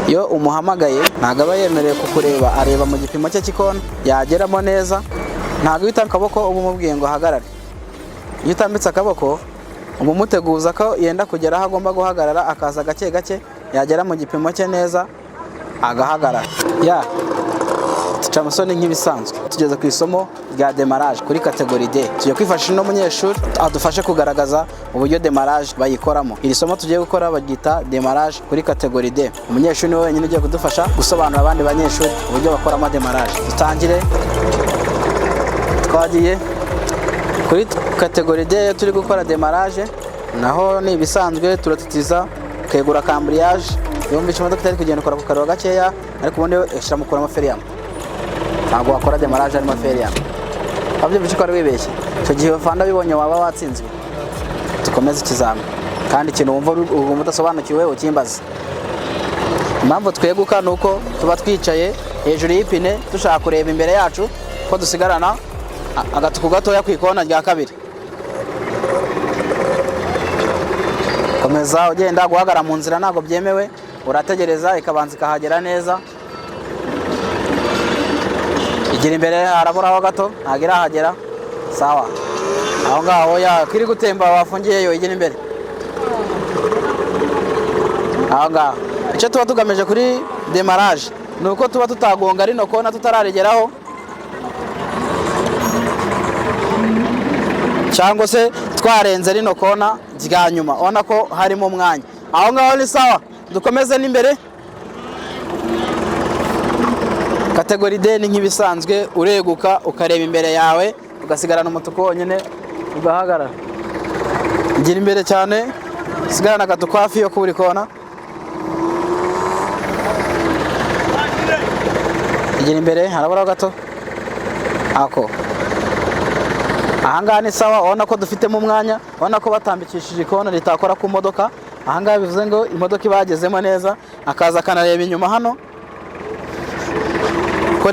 Iyo umuhamagaye, ntabwo aba yemerewe kukureba, areba mu gipimo cye cy'ikona, yageramo neza. Ntabwo iyo utambitse akaboko uba umubwiye ngo ahagarare. Iyo utambitse akaboko uba umuteguza ko yenda kugera aho agomba guhagarara, akaza gake gake, yagera mu gipimo cye neza agahagarara. Ya Jamusoni, nk'ibisanzwe tugeze ku isomo rya démarrage kuri catégorie D. Tugiye kwifashisha uno munyeshuri adufashe kugaragaza uburyo démarrage bayikoramo. Iri somo tugiye gukora baryita démarrage kuri catégorie D. Umunyeshuri niwe wenyine ugiye kudufasha gusobanurira abandi banyeshuri uburyo bakoramo démarrage. Dutangire. Twagiye kuri catégorie D. Iyo turi gukora démarrage naho ni ibisanzwe, turatitiza, ukegura ka embrayage. Iyo wumvishe imodoka itari kugenda, ukora ku kariro gakeya, ariko ubundi ushyira mukuramo frein à main. Ntabwo wakora démarrage harimo frein à main. Wabyumvise ko wari wibeshye icyo gihe, fanda bibonye waba watsinzwe. Dukomeze ikizami, kandi ikintu wumva wumva udasobanukiwe ukimbaza. Impamvu tweguka ni uko tuba twicaye hejuru y'ipine, dushaka kureba imbere yacu ko dusigarana agatuku gatoya ku ikona rya kabiri. Komeza ugenda. Guhagarara mu nzira ntabwo byemewe, urategereza ikabanza ikahagera neza. Igira imbere, haraburaho gato, ntabwo irahagera. Sawa, aho ngaho ya kiri gutemba wafungiyeyo. Igira imbere aho ngaho. Icyo tuba tugamije kuri démarrage ni uko tuba tutagonga rino kona tutararigeraho, cyangwa se twarenze rino kona rya nyuma. Ubona ko harimo umwanya. Aho ngaho ni sawa, dukomeze n'imbere. Catégorie D ni nk'ibisanzwe, ureguka ukareba imbere yawe, ugasigarana umutuku wonyine, ugahagarara. Gira imbere cyane, usigarana agatuku hafi yo kubura ikona. Igira imbere, haraburaho gato ako. Ahangaha ni sawa, ubona ko dufitemo umwanya, ubona ko batambikishije ikona ritakora ku modoka. Ahangaha bivuze ngo imodoka iba yagezemo neza, akaza akanareba inyuma hano ko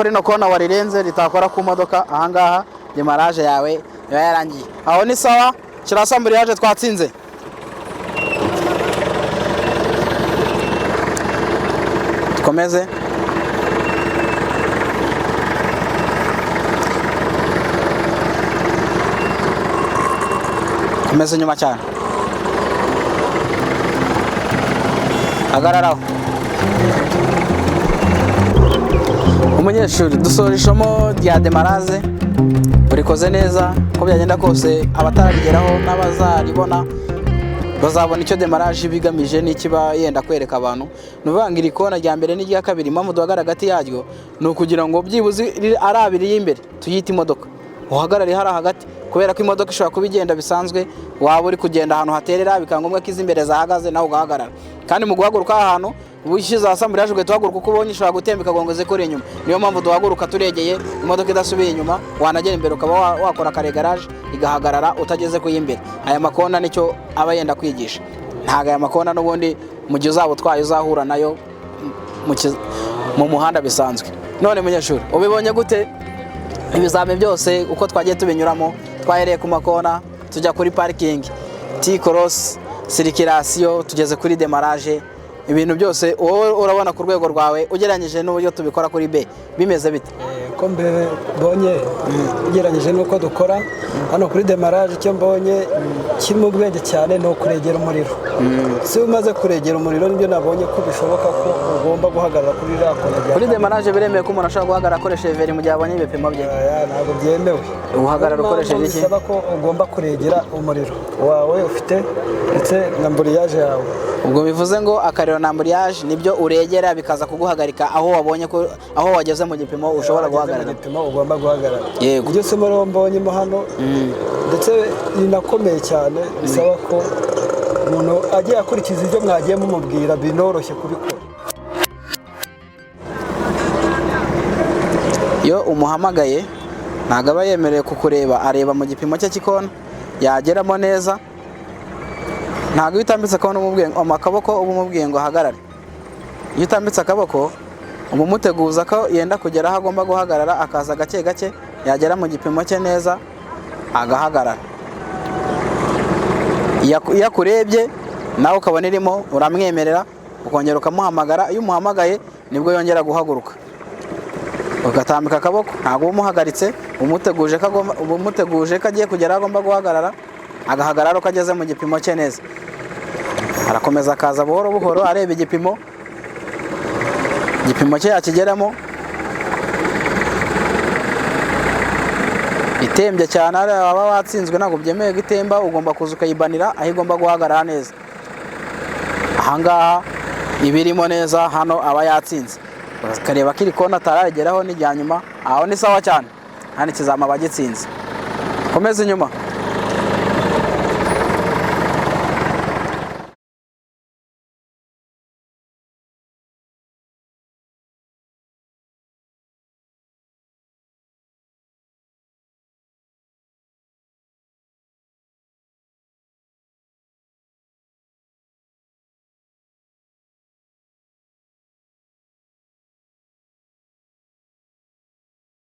rino kona warirenze ritakora ku modoka. Ahangaha démarrage yawe iba yarangiye. Aho ni sawa, shyira embrayage, twatsinze. Dukomeze. Komeza inyuma cyane, hagararaho. Umunyeshuri, dusoje isomo rya démarrage. Urikoze neza. Uko byagenda kose, abatararigeraho n'abazaribona bazabona icyo démarrage iba igamije n'ikiba yenda kwereka abantu. Ni ukuvuga ngo iri kona rya mbere n'irya kabiri, impamvu duhagarara hagati yaryo ni ukugira ngo byibuze ari abiri y'imbere tuyite imodoka, uhagarare hariya hagati, kubera ko imodoka ishobora kuba igenda bisanzwe, waba uri kugenda ahantu haterera, bikaba ngombwa ko iz'imbere zahagaze, nawe ugahagarara. Kandi mu guhaguruka aha hantu uba ushyize hasi embrayage ugahita uhaguruka uko ubonye, ishobora gutemba ikagonga izikuri inyuma. Niyo mpamvu duhaguruka turegeye, imodoka idasubiye inyuma. Wanagera imbere ukaba wakora akarégarage, igahagarara utageze ku y'imbere. Aya makona nicyo aba yenda kwigisha. Ntabwo aya makona n'ubundi mu gihe uzaba utwaye uzahura nayo mu muhanda bisanzwe. None munyeshuri, ubibonye gute ibizami byose uko twagiye tubinyuramo? Twahereye ku makona, tujya kuri parking, T-cross, circulation, tugeze kuri démarrage. Ibintu byose wowe urabona ku rwego rwawe, ugereranyije n'uburyo tubikora kuri B, bimeze bite? Ko mbere mbonye ugereranyije n'uko dukora hano kuri démarrage, icyo mbonye kirimo ubwenge cyane ni ukuregera umuriro. Si umaze kuregera umuriro, nibyo nabonye ko bishoboka ko ugomba guhagarara kuri iriya kona rya Kuri kabiri. démarrage biremewe ko umuntu ashobora guhagarara akoresheje vernis mu gihe abonye ibipimo bye? Oya, ntabwo byemewe. Uhagarara Niyo mpamvu ukoresheje iki? Bisaba ko ugomba kuregera umuriro wawe ufite ndetse na embrayage yawe. Ubwo bivuze ngo akariro na embrayage nibyo uregera, bikaza kuguhagarika aho wabonye ko aho wageze mu gipimo ushobora Wageze mu guhagarara. gipimo ugomba guhagarara. Yego. Iryo somo rero mbonyemo hano, ndetse rinakomeye cyane, bisaba ko umuntu agiye akurikiza ibyo mwagiye mumubwira, binoroshye kubikora. Iyo umuhamagaye, ntabwo aba yemerewe kukureba, areba mu gipimo cye cy'ikona, yageramo neza. Ntabwo iyo utambitse akaboko umubwiye akaboko uba umubwiye ngo ahagarare. Iyo utambitse akaboko uba umuteguza ko yenda kugera aho agomba guhagarara, akaza gake gake, yagera mu gipimo cye neza agahagarara. Iyo akurebye nawe ukabona irimo, uramwemerera. Ukongera ukamuhamagara. Iyo umuhamagaye nibwo yongera guhaguruka, ugatambika akaboko. Ntabwo uba umuhagaritse, umuteguje ko agomba, uba umuteguje ko agiye kugera aho agomba guhagarara, agahagarara uko ageze mu gipimo cye neza. Arakomeza akaza buhoro buhoro areba igipimo, igipimo cye yakigeramo itembye cyane, hariya waba watsinzwe. Ntabwo byemewe ko itemba, ugomba kuza ukayibanira aho igomba guhagarara neza. Ahangaha ibirimo neza, hano aba yatsinze. Ukareba ko iri kona atarageraho n'irya nyuma, aho ni sawa cyane. Hano ikizama aba agitsinze. Komeza inyuma.